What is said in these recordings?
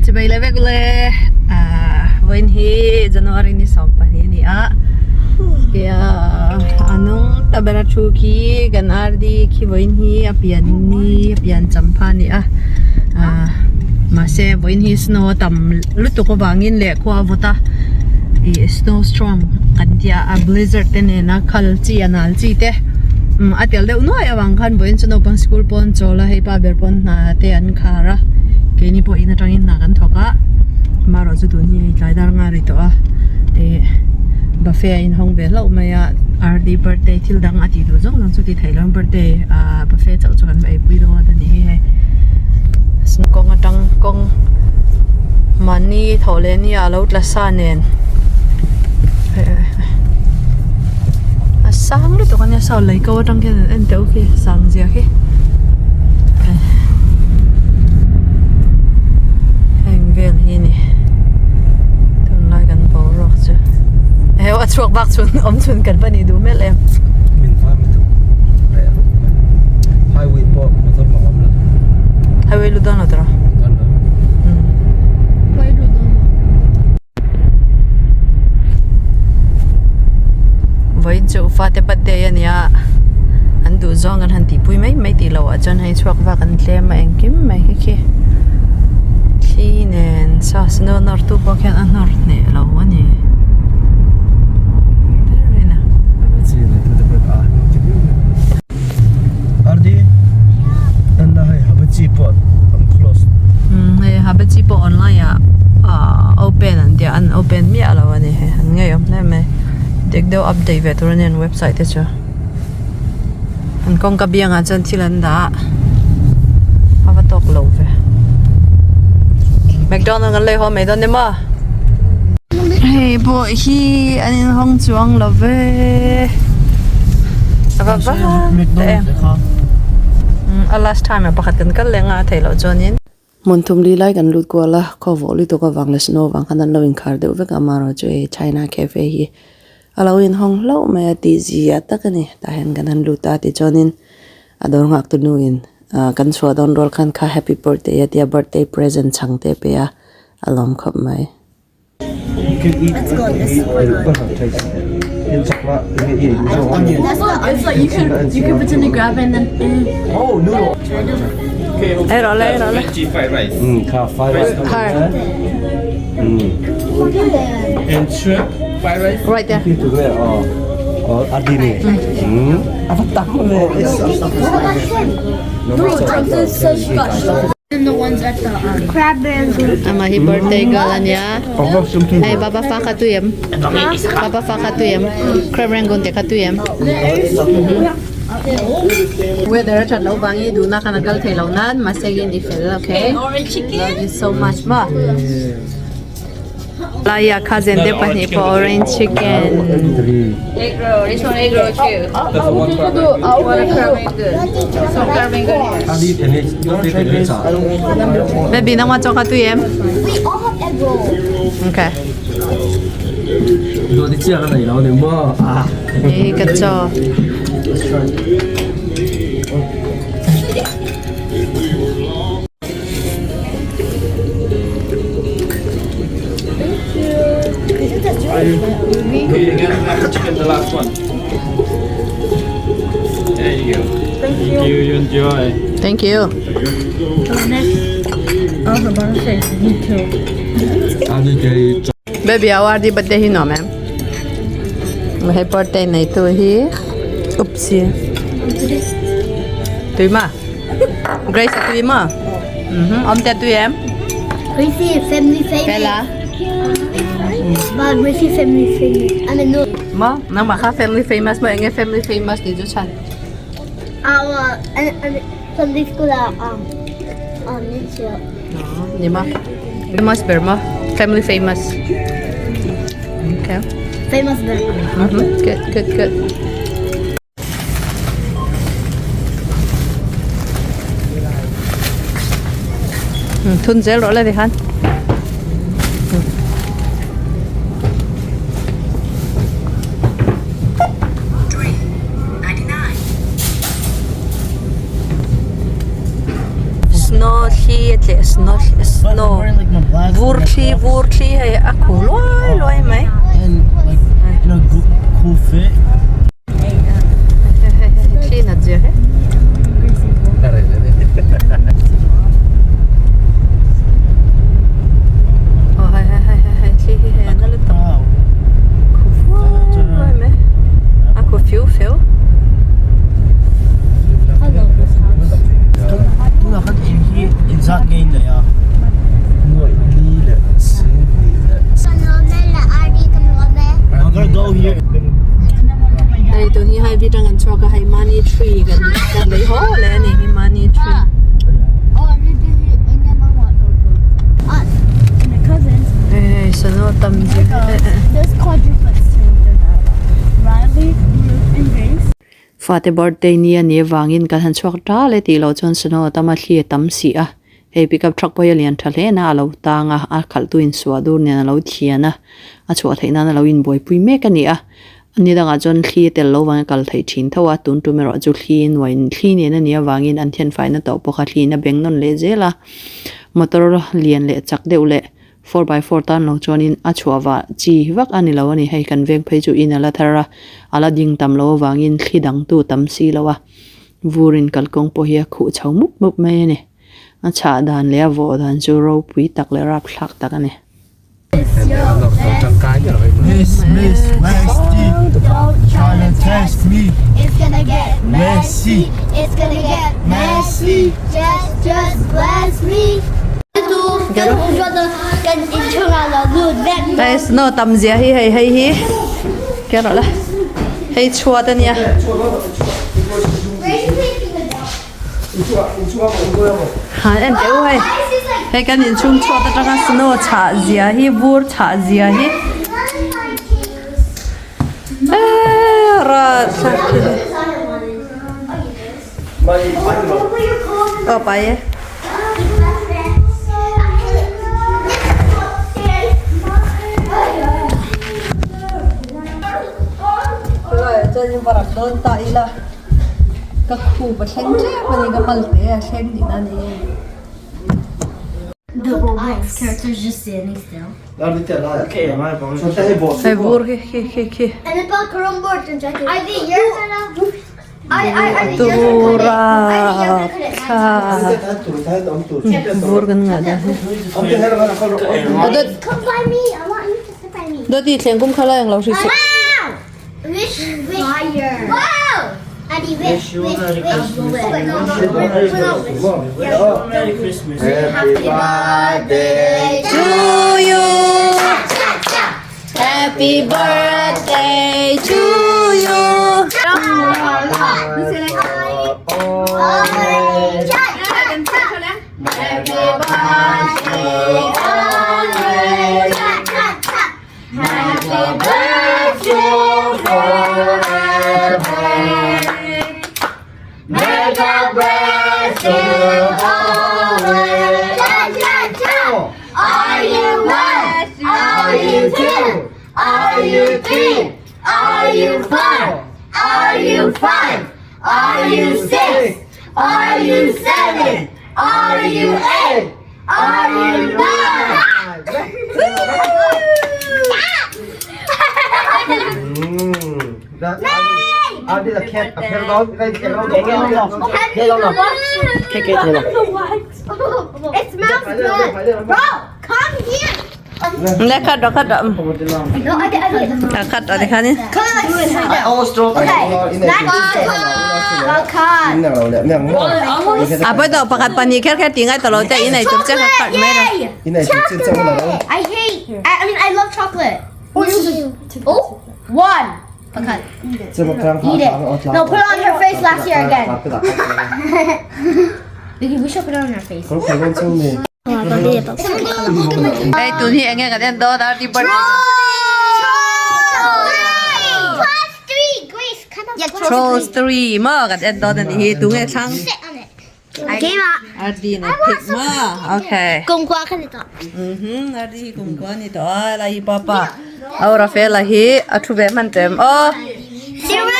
Chibai le vek le vawiin hi January ni 12 a ni a kia a hnung ta bera thu khi kan RD khi vawiin hi a pian ni a pian champha a ni a mahse vawiin hi snow a tam lutuk avangin leh khua a vawt a ih snow storm kan tia a blizzard te nena khal chi a nal chi te a tel deuh nuai avang khan vawiin chu naupang sikul pawh an chawl a hei pa ber pawn hna te an khar a keini pawh in atangin hna kan thawk a amaherawh chu tun hi hei tlai dar nga ri tawh a ih buffet a inhawng ve hlauh mai a RD birthday thil dang a tih duh zawng zawng chu ti theih loh birthday ah buffet chauh chu kan va eipui dawn a ni hi hei kawng atang kawng mahni thawh leh ni ah a lo tla sa nen a sang lutuk a nia saw lei ko atang khian an en teuh khi sang zia khi heng vel hi ni tunlai kan boruak chu heu a chhuak bak chhun awm chhun kan va nih duh hmel em. Min va mi duh reh rup mai highway pawh motor mah awm lo. Highway lut dawn lo tawh Dawn lo. Vawiin chu fate birthday a nia an duh zawng an han tihpui mai mai tih loh ah chuan hei chhuak vak an tlem a engkim mai hi khi thli nen saw snow nawr tu pawh khian a nawr hneh lo a ni ber in a. Umm hei habachi pawh online ah ahh open an tia an open miah lo a ni hei an ngeiawm hle mai dik deuh update ve tur a ni an website te chu an kawngka biangah chuan thil an dah a a va tawk lo ve McDonald kan lei haw mai dawn ni maw hei pawh hi an inhawng chuang lo ve a va va ta em a last time ah pakhat kan kal leh nga a theih loh chuanin. Hmun thum li lai kan lut kual a khaw vawh lutuk avang leh snow avang khan an lo inkhar deuh vek a amaherawhchu hei China cafe hi a lo inhawng hlauh mai a tih zia tak a ni tah hian kan han lut a tichuanin a dawr nghak tu nuin ah kan chhuah dawn rual khan kha happy birthday a tia birthday present chhang te a pe a a lawm khawp mai. Let's go. This is good. That's not. It's like you could you could pretend to grab it and then. Oh, noodle. Ei rawh le, ei rawh le. Veggie fried rice. Kha fried rice. Har. And shrimp fried rice. Right there. Khi tu nge oh. Oh, adi ni. Ava tam ve. And the ones at the crab rangoon. Ama hi birthday girl ania. Hey baba fa kha tu em. Baba fa kha tu em. Crab rangoon te kha tu em. Weather a that lo vang i duhna khan a kal thei lo nan mahse in i fel okay. Love you so much ma. Laia cousin te pahnih pawh orange chicken. Egg roll. This one egg roll too. Want a crab rangoon. This one crab rangoon here. Baby nangmah chaw kha tui em? We all have egg roll. Okay. Đồ đi chia cái này nó nếu mà à. Ei ka chaw. Okay, again, after chicken, the last one. There you go. Thank you. Thank you. You enjoy. Thank you. I was about to say me too. Baby award birthday hi nuam em? Hei birthday nei tu hi oopsie. Tui ma? Grace a tui ma? Awm te a tui em? Gracie family famous. Bella. But Gracie family famous. I mean no. Ma, nangmah kha family famous maw enge family famous ti chu chan? Our and Sunday school ah um um min chhiah. Ni ma? Famous ber ma? Family famous. Okay. Famous ber. Good, good, good. Thun zel rawh le tikhan. snow thli a tleh snow snow vur thli vur thli hei a khu luai luai mai. Thli nat zia hle. Aw hei hei hei hei hei thli hi hei a na lutuk khu vuai vuai mai a khu fiu feu. Hei tun hi highway atang an chhuak a hei money tree kan kan lei haw le a ni hi money tree. Hei sano tam zir Fate birthday ni a nih avangin kan han chhuak tal e tih loh chuan snow a tam a thli a tam si a hei pickup truck pawh hi a lian tha hle na a lo tang a a khalh tu in suah dur nen a lo thian a a chhuah theih nan a lo inbuaipui mek a ni a ni dangah chuan thli a tel lo vang a kal theih thin tho a tun tum erawh chu thli nuai thli nen a nih avangin an thianfaina tawh pawh kha thli in a beng nawn leh zel a motor lian leh chak deuh leh Four by four tan lo chuanin a chhuah vah chi vak a ni lo a ni. Hei kan veng phei chu in a la thar a, a la ding tam lo avangin thli dang tu tam si lo a, vurin kalkawng pawh hi a khuh chho mup mup mai a ni. A chhah dan leh a vawh dan chu ropui tak leh rapthlak tak a ni. Hei snow tam zia hi hei hei hi kher rawh le hei chhuat a nia ha en teh u hei hei kan inchhung chhuat atanga snow chhah zia hi vur chhah zia hi eee ral Aw pai e. Khawlaiah chuan in varak dawn ta ila ka khup a thleng tep a ni ka mal te a thleng tihna a ni. Hei vur khi khi khi khi. Tura thla vur kan ngah dah hi. Dawt i thleng kum kha lai ang lo hri suh. To you. Happy birthday to you. May God bless you always. Are you one? Are you two? Are you three? Are you four? Are you five? Are you six? Are you seven? Are you eight? Are you nine? It smells good. Bro, come here. Le khat rawh khat rawh. No, I did. I did. A khat rawh tikhanin. Okay. A pawi tawh pakhat pahnih kher kher tih ngai tawh lo te in ei tur che kha khat mai rawh. Chocolate. I hate. I mean, I love chocolate. Oh, one. Pakhat. Eat it. No, put it on her face last year again. We should put it on her face. Hei tun hi enge kan en dawn a ri birthday Trolls 3 maw kan en dawn a nih hi tunge thlang Ardi in a pick maw okay Ardi hi kumkhua a ni tawh a lai hi papa Aw Rafaela hi a thu ve hman tem aw.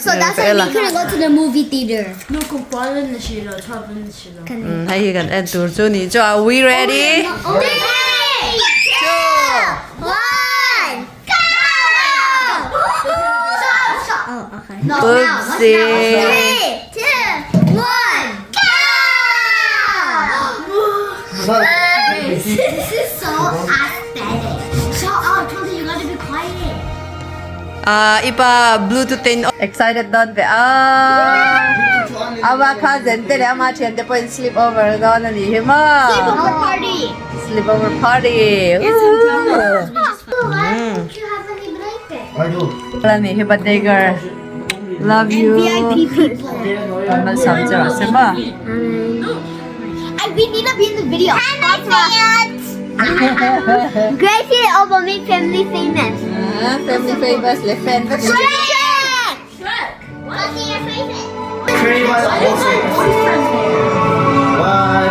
So that's why we couldn't go to the movie theater. Hei hi kan en tur chu ni chu are we ready? Three, two, one, go! Stop, stop. Oh, okay. No, Oopsie. Three, two, one, go! This is so aesthetic. Shut up, Tony, you gotta be quiet. Ah, ipa Bluetooth in excited don ve a. Ama cousin te le ama thian te pawhin sleep over dawn a ni hi maw? Sleepover party. Sleepover party. Why don't you have any blanket? I do. La ni hi birthday girl. Love you. VIP people. Malsam che rawh se maw? I, we need to be in the video. Hi, my fans. Gracie and Oba make family famous. Ah, family famous le fan vek. Shrek! Shrek. What's your favorite? 3, 1, 4, 6. 1,